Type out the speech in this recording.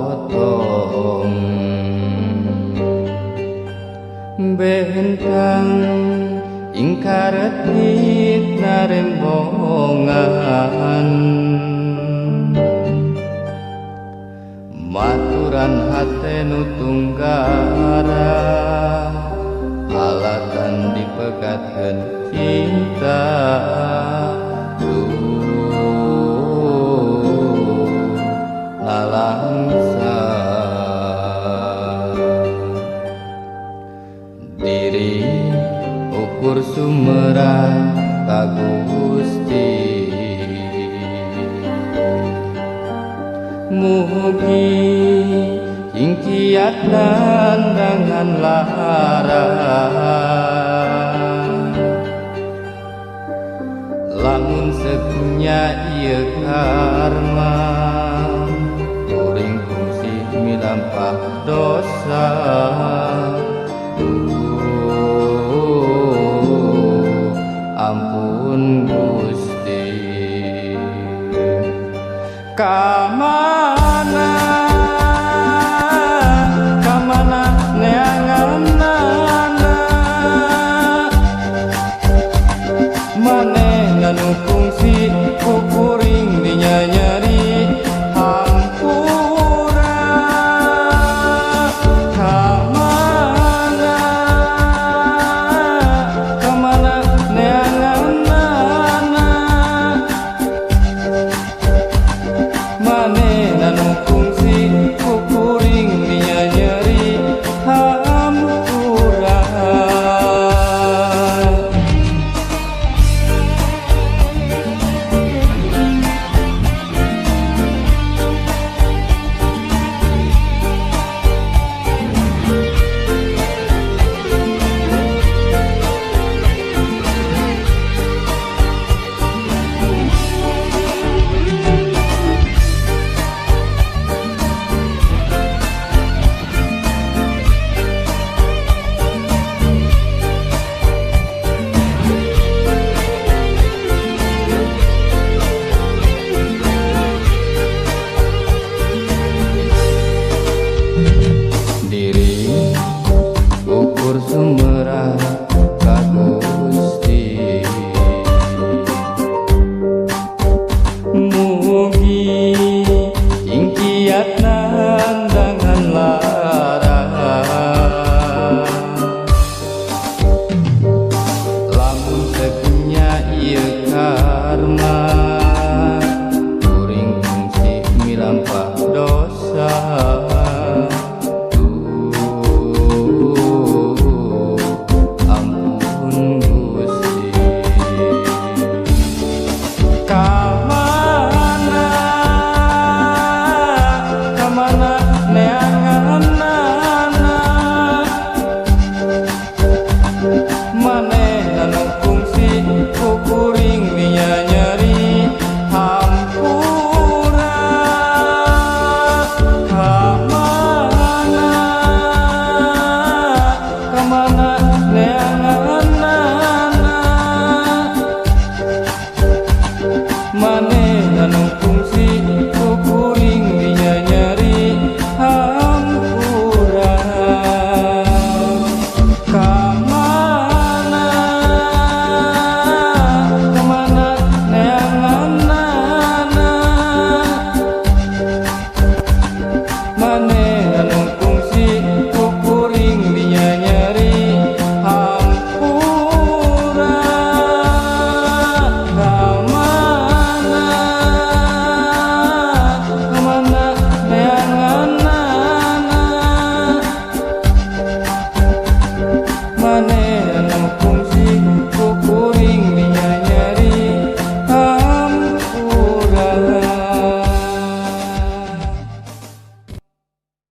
potong bentang ingkaret narembongan maturan hate nu tunggara alatan dipegatkeun cinta lalangsa diri ukur sumerah ka Gusti mugi ingkiat nandangan lara lamun sekunya ieu karma kuring kungsi milampah dosa. Ampun Gusti. Kamana kamana neanganana manehna nu kungsi ku kuring dinyanyeri hampura. Kamana kamana neanganana manehna nu kungsi ku kuring dinyanyeri hampura. Diri ukur sumerah ka Gusti mugi ingkiat nandangan lara lamun sekunya ieu karma kuring kungsi milampah dosa. Ampun Gusti. Kamana kamana neanganana